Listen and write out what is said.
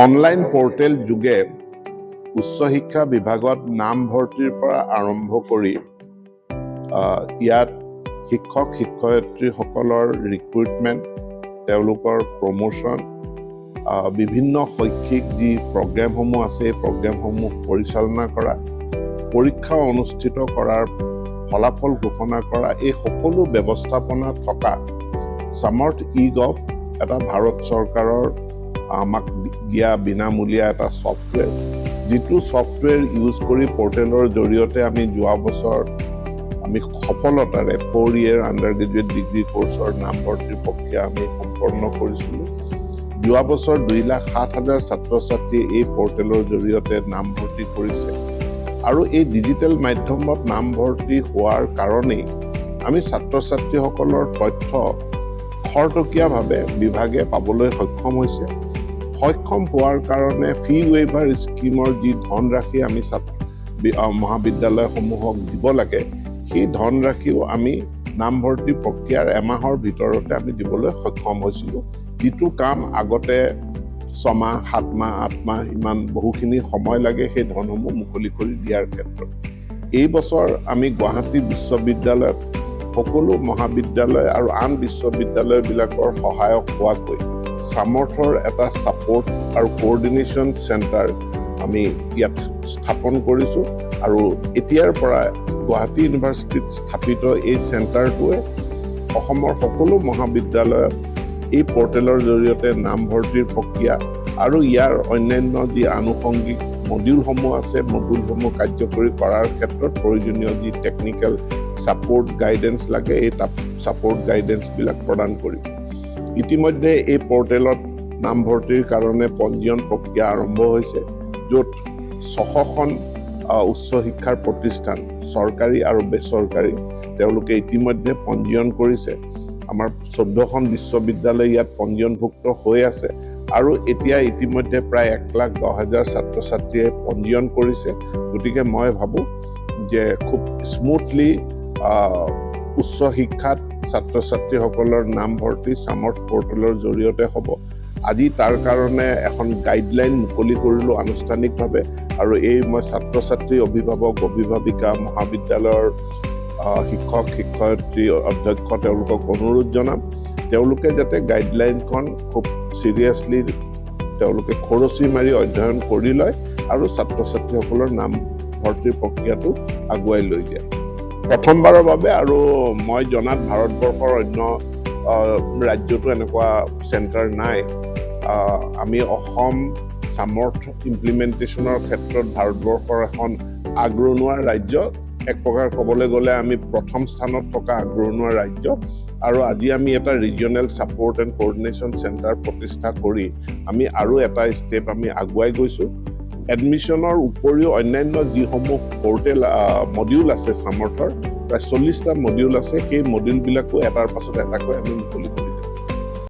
Online portal যোগে উচ্চ শিক্ষা বিভাগত নামভৰ্তিৰ পৰা আৰম্ভ কৰি ইয়াত শিক্ষক শিক্ষয়িত্ৰীসকলৰ ৰিক্ৰুইটমেণ্ট, তেওঁলোকৰ প্ৰমোশ্যন, বিভিন্ন শৈক্ষিক যি প্ৰগ্ৰেমসমূহ আছে, এই প্ৰগ্ৰেমসমূহ পৰিচালনা কৰা, পৰীক্ষা অনুষ্ঠিত কৰাৰ, ফলাফল ঘোষণা কৰা, এই সকলো ব্যৱস্থাপনা থকা সামৰ্থ ই গভ এটা ভাৰত চৰকাৰৰ আমাক দিয়া বিনামূলীয়া এটা ছফ্টৱেৰ, যিটো ছফ্টৱেৰ ইউজ কৰি পৰ্টেলৰ জৰিয়তে আমি যোৱা বছৰ আমি সফলতাৰে 4 ইয়েৰ আণ্ডাৰ গ্ৰেজুৱেট ডিগ্ৰী কৰ্চৰ নামভৰ্তিৰ প্ৰক্ৰিয়া আমি সম্পন্ন কৰিছিলোঁ। যোৱা বছৰ 2,07,000 ছাত্ৰ ছাত্ৰীয়ে এই পৰ্টেলৰ জৰিয়তে নামভৰ্তি কৰিছে আৰু এই ডিজিটেল মাধ্যমত নামভৰ্তি হোৱাৰ কাৰণেই আমি ছাত্ৰ ছাত্ৰীসকলৰ তথ্য খৰতকীয়াভাৱে বিভাগে পাবলৈ সক্ষম হৈছে। সক্ষম হোৱাৰ কাৰণে ফি ৱেইভাৰ স্কীমৰ যি ধনৰাশি আমি ছাত্ৰ মহাবিদ্যালয়সমূহক দিব লাগে, সেই ধনৰাশিও আমি নামভৰ্তি প্ৰক্ৰিয়াৰ এমাহৰ ভিতৰতে আমি দিবলৈ সক্ষম হৈছিলোঁ, যিটো কাম আগতে 6 মাহ, 7 মাহ, 8 মাহ ইমান বহুখিনি সময় লাগে সেই ধনসমূহ মুকলি কৰি দিয়াৰ ক্ষেত্ৰত। এই বছৰ আমি গুৱাহাটী বিশ্ববিদ্যালয়ত সকলো মহাবিদ্যালয় আৰু আন বিশ্ববিদ্যালয়বিলাকৰ সহায়ক হোৱাকৈ সামৰ্থৰ এটা ছাপৰ্ট আৰু কোঅৰ্ডিনেশ্যন চেণ্টাৰ আমি ইয়াত স্থাপন কৰিছোঁ আৰু এতিয়াৰ পৰা গুৱাহাটী ইউনিভাৰ্চিটিত স্থাপিত এই চেণ্টাৰটোৱে অসমৰ সকলো মহাবিদ্যালয়ত এই পৰ্টেলৰ জৰিয়তে নামভৰ্তিৰ প্ৰক্ৰিয়া আৰু ইয়াৰ অন্যান্য যি আনুষংগিক মডিউলসমূহ আছে, মডিউলসমূহ কাৰ্যকৰী কৰাৰ ক্ষেত্ৰত প্ৰয়োজনীয় যি টেকনিকেল ছাপৰ্ট গাইডেন্স লাগে, এই ছাপৰ্ট গাইডেন্সবিলাক প্ৰদান কৰিব। ইতিমধ্যে এই পৰ্টেলত নামভৰ্তিৰ কাৰণে পঞ্জীয়ন প্ৰক্ৰিয়া আৰম্ভ হৈছে, য'ত 600খন উচ্চ শিক্ষাৰ প্ৰতিষ্ঠান, চৰকাৰী আৰু বেচৰকাৰী, তেওঁলোকে ইতিমধ্যে পঞ্জীয়ন কৰিছে। আমাৰ 14খন বিশ্ববিদ্যালয় ইয়াত পঞ্জীয়নভুক্ত হৈ আছে আৰু এতিয়া ইতিমধ্যে প্ৰায় 1,10,000 ছাত্ৰ ছাত্ৰীয়ে পঞ্জীয়ন কৰিছে। গতিকে মই ভাবোঁ যে খুব স্মুথলি উচ্চ শিক্ষাত ছাত্ৰ ছাত্ৰীসকলৰ নামভৰ্তি সামৰ্থ পৰ্টেলৰ জৰিয়তে হ'ব। আজি তাৰ কাৰণে এখন গাইডলাইন মুকলি কৰিলোঁ আনুষ্ঠানিকভাৱে আৰু এই মই ছাত্ৰ ছাত্ৰী, অভিভাৱক অভিভাৱিকা, মহাবিদ্যালয়ৰ শিক্ষক শিক্ষয়িত্ৰী, অধ্যক্ষ, তেওঁলোকক অনুৰোধ জনাম, তেওঁলোকে যাতে গাইডলাইনখন খুব চিৰিয়াছলি তেওঁলোকে খৰচি মাৰি অধ্যয়ন কৰি লয় আৰু ছাত্ৰ ছাত্ৰীসকলৰ নাম ভৰ্তিৰ প্ৰক্ৰিয়াটো আগুৱাই লৈ যায়। প্ৰথমবাৰৰ বাবে আৰু মই জনাত ভাৰতবৰ্ষৰ অন্য ৰাজ্যতো এনেকুৱা চেণ্টাৰ নাই। আমি অসম সামৰ্থ ইমপ্লিমেণ্টেশ্যনৰ ক্ষেত্ৰত ভাৰতবৰ্ষৰ এখন আগৰণুৱা ৰাজ্য। এক প্ৰকাৰ ক'বলৈ গ'লে আমি প্ৰথম স্থানত থকা আগৰণুৱা ৰাজ্য আৰু আজি আমি এটা regional support and coordination centre প্ৰতিষ্ঠা কৰি আমি আৰু এটা ষ্টেপ আমি আগুৱাই গৈছোঁ। এডমিশ্যনৰ উপৰিও অন্যান্য যিসমূহ পৰ্টেল মডিউল আছে, সামৰ্থৰ প্ৰায় 40টা মডিউল আছে, সেই মডিউলবিলাকো এটাৰ পাছত এটাকৈ আমি মুকলি কৰিম।